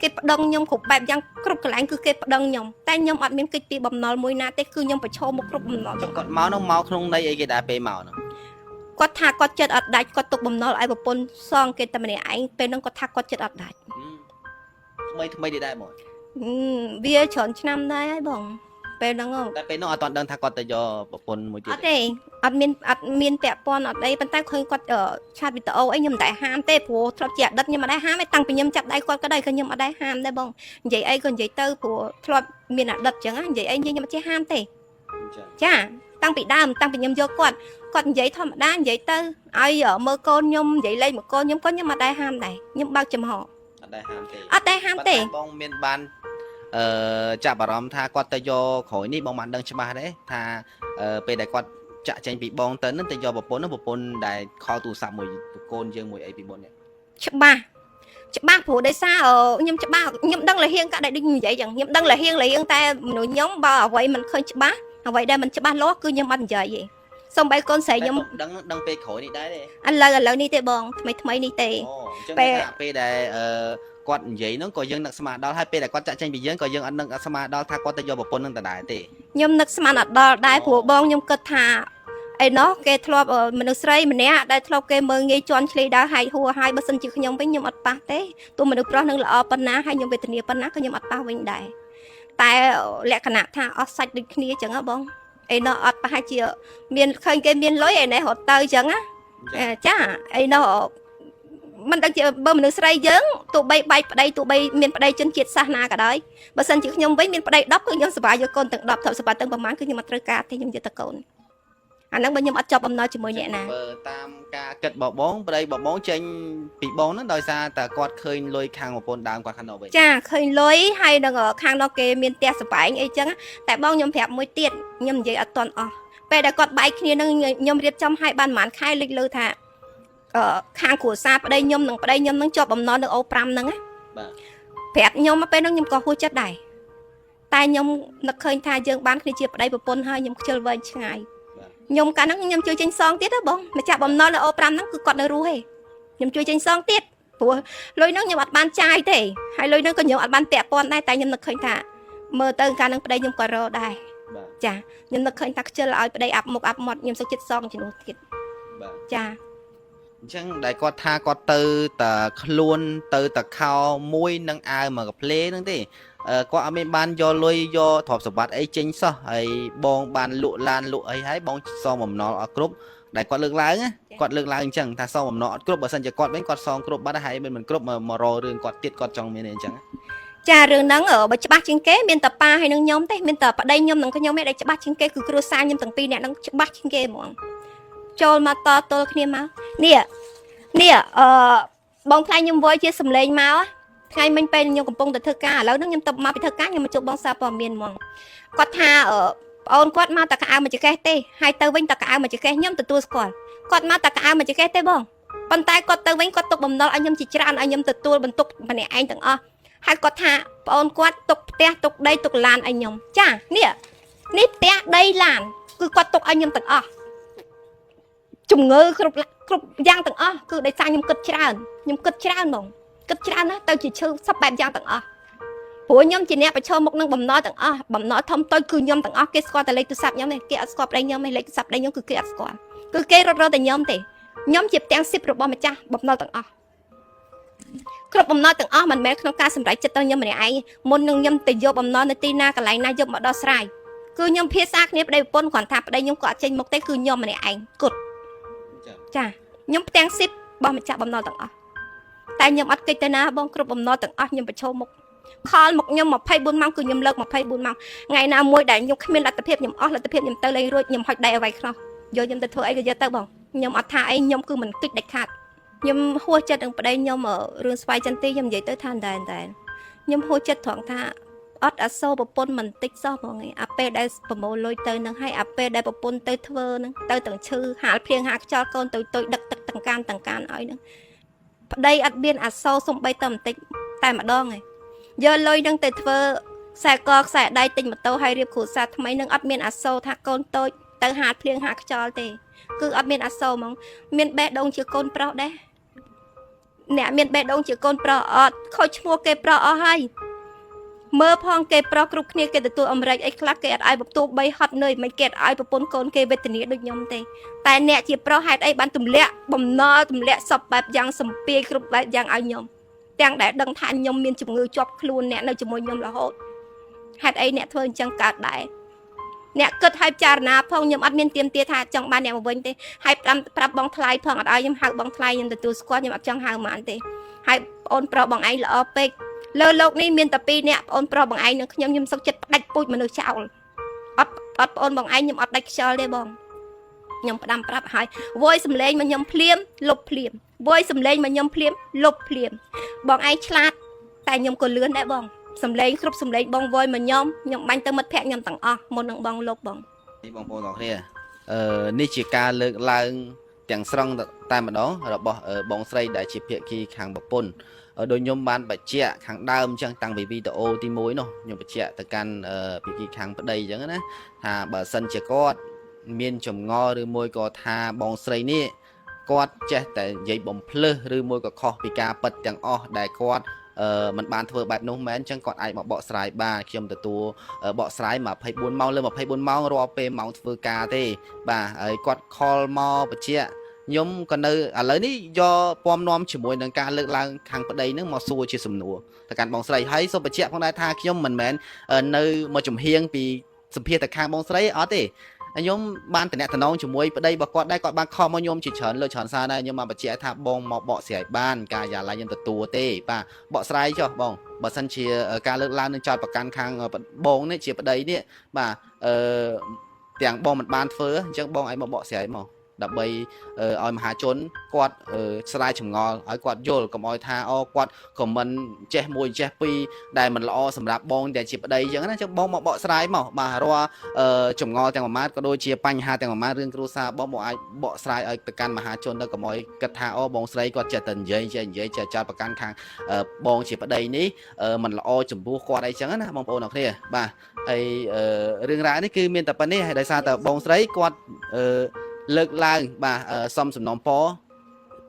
គេប្តឹងខ្ញុំគ្រប់បែបយ៉ាងគ្រប់កន្លែងគឺគេប្តឹងខ្ញុំតែខ្ញុំអត់មានកិច្ចពីបំណុលមួយណាទេគឺខ្ញុំប្រឈមមុខគ្រប់បំណុល ចុះគាត់មកហ្នឹងមកក្នុងន័យអីគេដែរពេលមកហ្នឹង គាត់ថាគាត់ចិត្តអត់ដាច់គាត់ទុកបំណុលឲ្យប្រពន្ធសងគេតែម្នាក់ឯងពេលហ្នឹងគាត់ថាគាត់ចិត្តអត់ដាច់ ថ្មីថ្មីនេះដែរបង ហឹមវាច្រើនឆ្នាំដែរហើយបងពេលហ្នឹងហ៎ តែពេលនោះអត់ទាន់ដឹងថាគាត់ទៅយកប្រពន្ធមួយទៀត អត់ទេអត់មានអត់មានពាក់ព័ន្ធអត់អីប៉ុន្តែឃើញគាត់ឆាតវីដេអូអីខ្ញុំមិនដែលហាមទេព្រោះធ្លាប់ជាអតីតខ្ញុំមិនដែលហាមទេតាំងពីខ្ញុំចាប់ដៃគាត់ក៏ដោយក៏ខ្ញុំអត់ដែលហាមដែរបងនិយាយអីក៏និយាយទៅព្រោះធ្លាប់មានអតីតចឹងណានិយាយអីខ្ញុំអត់ចេះហាមទេ អញ្ចឹង ចាតាំងពីដើមតាំងពីខ្ញុំយកគាត់គាត់និយាយធម្មតានិយាយទៅឲ្យមើលកូនខ្ញុំនិយាយលេងមកកូនខ្ញុំក៏ខ្ញុំអត់ដែលហាមដែរខ្ញុំបើកចំហ អត់ដែលហាមទេ អត់ដែលហាមទេ ប៉ុន្តែបងមានបានអឺចាប់អារម្មណ៍ថាគាត់ទៅយកក្រោយនេះបងបានដឹងច្បាស់ទេថាពេលដែលគាត់ចាក់ចេញពីបងទៅនឹងទៅយកប្រពន្ធនោះប្រពន្ធដែលខលទូរស័ព្ទមួយកូនយើងមួយអីពីមុននេះ ច្បាស់ច្បាស់ព្រោះដោយសារខ្ញុំច្បាស់ខ្ញុំដឹងលហៀងកាក់ដែលដូចនិយាយចឹងខ្ញុំដឹងលហៀងលហៀងតែមនុស្សខ្ញុំបើអ្វីមិនឃើញច្បាស់អ្វីដែលមិនច្បាស់លាស់គឺខ្ញុំអត់និយាយទេសំបីកូនស្រីខ្ញុំ តែបងដឹងដឹងពេលក្រោយនេះដែរទេ ឥឡូវឥឡូវនេះទេបងថ្មីថ្មីនេះទេ អូអញ្ចឹង ពេល ថាពេលដែលគាត់និយាយហ្នឹងក៏យើងនឹកស្មានដល់ហើយពេលដែលគាត់ចាក់ចេញពីយើងក៏យើងអត់នឹកស្មានដល់ថាគាត់ទៅយកប្រពន្ធហ្នឹងដដែលទេ ខ្ញុំនឹកស្មានអត់ដល់ដែរ អូ ព្រោះបងខ្ញុំគិតថាអីណោះគេធ្លាប់មនុស្សស្រីម្នាក់ដែលធ្លាប់គេមើងងាយជន់ឈ្លីដើរហែកហួរហើយបើសិនជាខ្ញុំវិញខ្ញុំអត់ប៉ះទេទោះមនុស្សប្រុសនឹងល្អប៉ុណ្ណាហើយខ្ញុំវេទនាប៉ុណ្ណាក៏ខ្ញុំអត់ប៉ះវិញដែរតែលក្ខណៈថាអស់សាច់ដូចគ្នាចឹងហ៎បងអីណោះអត់ប្រហែលជាមានឃើញគេមានលុយអីណេះរត់ទៅចឹងណា អញ្ចឹង ចាអីណោះមិនដឹងជាបើមនុស្សស្រីយើងទោះបីបែកប្តីទោះបីមានប្តីជនជាតិសាសនាក៏ដោយបើសិនជាខ្ញុំវិញមានប្តី10គឺខ្ញុំសប្បាយយកកូនទាំង10ទ្រព្យសម្បត្តិទាំងប្រមាណគឺខ្ញុំអត់ត្រូវការទេខ្ញុំយកតែកូនអាហ្នឹងបើខ្ញុំអត់ជាប់បំណុលជាមួយអ្នកណា បើតាមការគិតរបស់បងប្តីរបស់បងចេញពីបងហ្នឹងដោយសារតែគាត់ឃើញលុយខាងប្រពន្ធដើមគាត់ខាងនោះវិញ ចាឃើញលុយហើយនឹងខាងនោះគេមានផ្ទះសម្បែងអីចឹងតែបងខ្ញុំប្រាប់មួយទៀតខ្ញុំនិយាយអត់ទាន់អស់ពេលដែលគាត់បែកគ្នានឹងខ្ញុំរៀបចំឲ្យបានប្រហែលខែលេចលើថាខាងគ្រួសារប្តីខ្ញុំនិងប្តីខ្ញុំនឹងជាប់បំណុលនៅអូ5ហ្នឹងណា បាទ ប្រាប់ខ្ញុំមកពេលហ្នឹងខ្ញុំក៏ហួសចិត្តដែរតែខ្ញុំនឹកឃើញថាយើងបានគ្នាជាប្តីប្រពន្ធហើយខ្ញុំខ្ជិលវែងឆ្ងាយខ្ញុំកាលហ្នឹងខ្ញុំជួយចេញសងទៀតហ៎បងម្ចាស់បំណុលនៅអូ5ហ្នឹងគឺគាត់នៅរស់ទេខ្ញុំជួយចេញសងទៀតព្រោះលុយហ្នឹងខ្ញុំអត់បានចាយទេហើយលុយហ្នឹងក៏ខ្ញុំអត់បានពាក់ព័ន្ធដែរតែខ្ញុំនឹកឃើញថាមើលទៅកាលហ្នឹងប្តីខ្ញុំក៏រដែរ បាទ ចាខ្ញុំនឹកឃើញថាខ្ជិលឲ្យប្តីអាប់មុខអាប់មាត់ខ្ញុំសុខចិត្តសងជំនួសទៀត បាទ ចា អញ្ចឹងដែលគាត់ថាគាត់ទៅតែខ្លួនទៅតែខោមួយនឹងអាវមកកាផ្លេហ្នឹងទេគាត់អត់មានបានយកលុយយកទ្រព្យសម្បត្តិអីចេញសោះហើយបងបានលក់ឡានលក់អីហើយបងសងបំណុលអត់គ្រប់ដែលគាត់លើកឡើងណាគាត់លើកឡើងអញ្ចឹងថាសងបំណុលអត់គ្រប់បើសិនជាគាត់វិញគាត់សងគ្រប់បាត់ហើយមិនគ្រប់មករករឿងគាត់ទៀតគាត់ចង់មានអីអញ្ចឹង ចារឿងហ្នឹងបើច្បាស់ជាងគេមានតែប៉ាហើយនឹងខ្ញុំទេមានតែប្តីខ្ញុំនិងខ្ញុំទេដែលច្បាស់ជាងគេគឺគ្រួសារខ្ញុំទាំងពីរនាក់ហ្នឹងច្បាស់ជាងគេហ្មងចូលមកតទល់គ្នាមកនេះនេះអឺបងថ្លៃខ្ញុំវយជាសំឡេងមកថ្ងៃមិញពេលខ្ញុំកំពុងតែធ្វើការឥឡូវហ្នឹងខ្ញុំទៅមកពីធ្វើការខ្ញុំមកជួបបងសារព័ត៌មានហ្មងគាត់ថាប្អូនគាត់មកតែកៅអៅមួយចកេះទេហើយទៅវិញតែកៅអៅមួយចកេះខ្ញុំទទួលស្គាល់គាត់មកតែកៅអៅមួយចកេះទេបងប៉ុន្តែគាត់ទៅវិញគាត់ទុកបំណុលឲ្យខ្ញុំជាច្រើនឲ្យខ្ញុំទទួលបន្ទុកម្នាក់ឯងទាំងអស់ហើយគាត់ថាប្អូនគាត់ទុកផ្ទះទុកដីទុកឡានឲ្យខ្ញុំចានេះនេះផ្ទះដីឡានគឺគាត់ទុកឲ្យខ្ញុំទាំងអស់ជំងឺគ្រប់គ្រប់យ៉ាងទាំងអស់គឺដោយសារខ្ញុំគិតច្រើនខ្ញុំគិតច្រើនហ្មងគិតច្រើនណាស់ទៅជាឈឺសពបែបយ៉ាងទាំងអស់ព្រោះខ្ញុំជាអ្នកប្រឈមមុខនឹងបំណុលទាំងអស់បំណុលធំតូចគឺខ្ញុំទាំងអស់គេស្គាល់តែលេខទូរស័ព្ទខ្ញុំទេគេអត់ស្គាល់ប្តីខ្ញុំទេលេខទូរស័ព្ទប្តីខ្ញុំគឺគេអត់ស្គាល់គឺគេរត់រត់តែខ្ញុំទេខ្ញុំជាផ្ទាំងស៊ីបរបស់ម្ចាស់បំណុលទាំងអស់គ្រប់បំណុលទាំងអស់មិនមែនក្នុងការសម្រេចចិត្តទៅខ្ញុំម្នាក់ឯងមុននឹងខ្ញុំទៅយកបំណុលនៅទីណាកន្លែងណាយកមកដោះស្រាយគឺខ្ញុំភាសាគ្នាប្តីប្រពន្ធគ្រាន់ថាប្តីខ្ញុំក៏អត់ចេញមុខទេគឺខ្ញុំម្នាក់ឯងគត់ចាខ្ញុំផ្ទាំងស៊ីបរបស់ម្ចាស់បំណុលទាំងអស់តែខ្ញុំអត់គេចទៅណាបងគ្រប់បំណុលទាំងអស់ខ្ញុំប្រឈមមុខខលមកខ្ញុំ24ម៉ោងគឺខ្ញុំលើក24ម៉ោងថ្ងៃណាមួយដែលខ្ញុំគ្មានលទ្ធភាពខ្ញុំអស់លទ្ធភាពខ្ញុំទៅលេងរួចខ្ញុំហុចដៃឲ្យវាយខ្នោះយកខ្ញុំទៅធ្វើអីក៏យកទៅបងខ្ញុំអត់ថាអីខ្ញុំគឺមិនគិតដាច់ខាតខ្ញុំហួសចិត្តនឹងប្តីខ្ញុំរឿងស្វាយចន្ទីខ្ញុំនិយាយទៅថាតែតែខ្ញុំហួសចិត្តត្រង់ថាអត់អាសូរប្រពន្ធមិនតិចសោះហ្មងឯងអាពេលដែលប្រមូលលុយទៅនឹងហើយអាពេលដែលប្រពន្ធទៅធ្វើនឹងទៅទាំងឈឺហាលភ្លៀងហាលខ្យល់កូនទៅទុយដឹកទឹកទាំងកានទាំងកានឲ្យនឹងប្តីអត់មានអាសូរសំបីតែបន្តិចតែម្ដងឯងយកលុយនឹងទៅធ្វើខ្សែកខ្សែដៃទិញម៉ូតូហើយរៀបគ្រួសារថ្មីនឹងអត់មានអាសូរថាកូនតូចទៅហាលភ្លៀងហាលខ្យល់ទេគឺអត់មានអាសូរហ្មងមានបេះដូងជាកូនប្រុសដែរអ្នកមានបេះដូងជាកូនប្រុសអត់ខូចឈ្មោះគេប្រុសអស់ហើយ មើលផងគេប្រុសគ្រប់គ្នាគេទទួលអមរិចអីខ្លះគេអត់ឲ្យទោះបីហត់នឿយមិនគេអត់ឲ្យប្រពន្ធកូនគេវេទនាដូចខ្ញុំទេតែអ្នកជាប្រុសហេតុអីបានទម្លាក់បំណុលទម្លាក់សពបែបយ៉ាងសំពាយគ្រប់បែបយ៉ាងឲ្យខ្ញុំទាំងដែលដឹងថាខ្ញុំមានជំងឺជាប់ខ្លួនអ្នកនៅជាមួយខ្ញុំរហូតហេតុអីអ្នកធ្វើអញ្ចឹងកើតដែរអ្នកគិតឲ្យពិចារណាផងខ្ញុំអត់មានទៀមទាថាចង់បានអ្នកមកវិញទេហើយប្រាប់ប្រាប់បងថ្លៃផងអត់ឲ្យខ្ញុំហៅបងថ្លៃខ្ញុំទទួលស្គាល់ខ្ញុំអត់ចង់ហៅហ្មងទេហើយប្អូនប្រុសបងឯងល្អពេក លើលោកនេះមានតែពីរនាក់ប្អូនប្រុសបងឯងនិងខ្ញុំខ្ញុំសុខចិត្តផ្ដាច់ពូជមនុស្សចោលអត់អត់ប្អូនបងឯងខ្ញុំអត់ដាច់ខ្យល់ទេបងខ្ញុំផ្ដាំប្រាប់ឲ្យវយសំលេងមកខ្ញុំភ្លាមលុបភ្លាមវយសំលេងមកខ្ញុំភ្លាមលុបភ្លាមបងឯងឆ្លាតតែខ្ញុំក៏លឿនដែរបងសំលេងគ្រប់សំលេងបងវយមកខ្ញុំខ្ញុំបាញ់ទៅមិត្តភក្តិខ្ញុំទាំងអស់មុននឹងបងលុបបង នេះបងប្អូនទាំងគ្នាអឺនេះជាការលើកឡើងទាំងស្រុងតែម្ដងរបស់បងស្រីដែលជាភាគីខាងប្រពន្ធដោយខ្ញុំបានបញ្ជាក់ខាងដើមអញ្ចឹងតាំងពីវីដេអូទី1នោះខ្ញុំបញ្ជាក់ទៅកាន់ភាគីខាងប្តីអញ្ចឹងណាថាបើសិនជាគាត់មានចម្ងល់ឬមួយក៏ថាបងស្រីនេះគាត់ចេះតែនិយាយបំភ្លឺឬមួយក៏ខុសពីការពិតទាំងអស់ដែលគាត់អឺมันបានធ្វើបែបនោះមែនអញ្ចឹងគាត់អាចមកបកស្រាយបានខ្ញុំទទួល បកស្រាយ24ម៉ោងលើ24ម៉ោងរាល់ពេលម៉ោងធ្វើការទេបាទហើយគាត់ខលមកបញ្ជាក់ខ្ញុំក៏នៅឥឡូវនេះយកពំនាំជាមួយនឹងការលើកឡើងខាងប្តីនឹងមកសួរជាសំណួរទៅកាន់បងស្រីហើយសូមបញ្ជាក់ផងដែរថាខ្ញុំមិនមែននៅមកចំហៀងពីសម្ភារទៅខាងបងស្រីអត់ទេខ្ញុំបានតំណតំណងជាមួយប្តីរបស់គាត់ដែរគាត់បានខំមកខ្ញុំជាច្រើនលើកច្រើនសារដែរខ្ញុំបានបញ្ជាក់ថាបងមកបកស្រាយបានការយ៉ាឡាយខ្ញុំទទួលទេបាទបកស្រាយចុះបងបើសិនជាការលើកឡើងនឹងចោតប្រកាន់ខាងបងនេះជាប្តីនេះបាទអឺទាំងបងមិនបានធ្វើអញ្ចឹងបងឲ្យមកបកស្រាយមកដើម្បីឲ្យមហាជនគាត់ស្រាយចម្ងល់ឲ្យគាត់យល់កុំឲ្យថាអូគាត់ខមមិនចេះមួយចេះពីរដែលមិនល្អសម្រាប់បងដែលជាប្តីអញ្ចឹងណាអញ្ចឹងបងមកបកស្រាយមកបាទរាល់ចម្ងល់ទាំងប្រមាណក៏ដូចជាបញ្ហាទាំងប្រមាណរឿងគ្រួសារបងមកអាចបកស្រាយឲ្យទៅកាន់មហាជនទៅកុំឲ្យគិតថាអូបងស្រីគាត់ចេះតែនិយាយចេះនិយាយចេះចោតប្រកាន់ខាងបងជាប្តីនេះมันល្អចំពោះគាត់អីចឹងណាបងប្អូនអរគ្នាបាទហើយរឿងរ៉ាវនេះគឺមានតែប៉ុណ្្នេះហើយដោយសារតែបងស្រីគាត់លើកឡើងបាទសំសំណពរ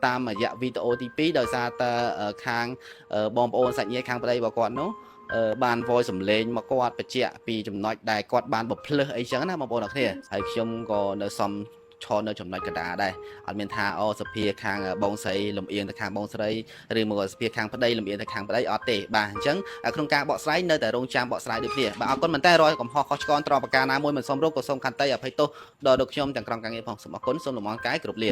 តាមរយៈវីដេអូទី2ដោយសារតែខាងបងប្អូនសាច់ញាតិខាងប្តីរបស់គាត់នោះបាន voice សំឡេងមកគាត់បញ្ជាក់ពីចំណុចដែលគាត់បានបំភ្លឺអីចឹងណាបងប្អូនអរគ្នាហើយខ្ញុំក៏នៅសំឈរនៅចំណុចកណ្ដាលដែរអត់មានថាអូសភាខាងបងស្រីលំអៀងទៅខាងបងស្រីឬមកសភាខាងប្តីលំអៀងទៅខាងប្តីអត់ទេបាទអញ្ចឹងក្នុងការបកស្រាយនៅតែរងចាំបកស្រាយដូចគ្នាបាទអរគុណមែនតើរាល់កំហុសខុសឆ្គងត្រង់ប្រការណាមួយមិនសមរម្យក៏សូមខន្តីអភ័យទោសដល់លោកខ្ញុំទាំងក្រុមការងារផងសូមអរគុណសូមលំអរកាយគ្រប់លា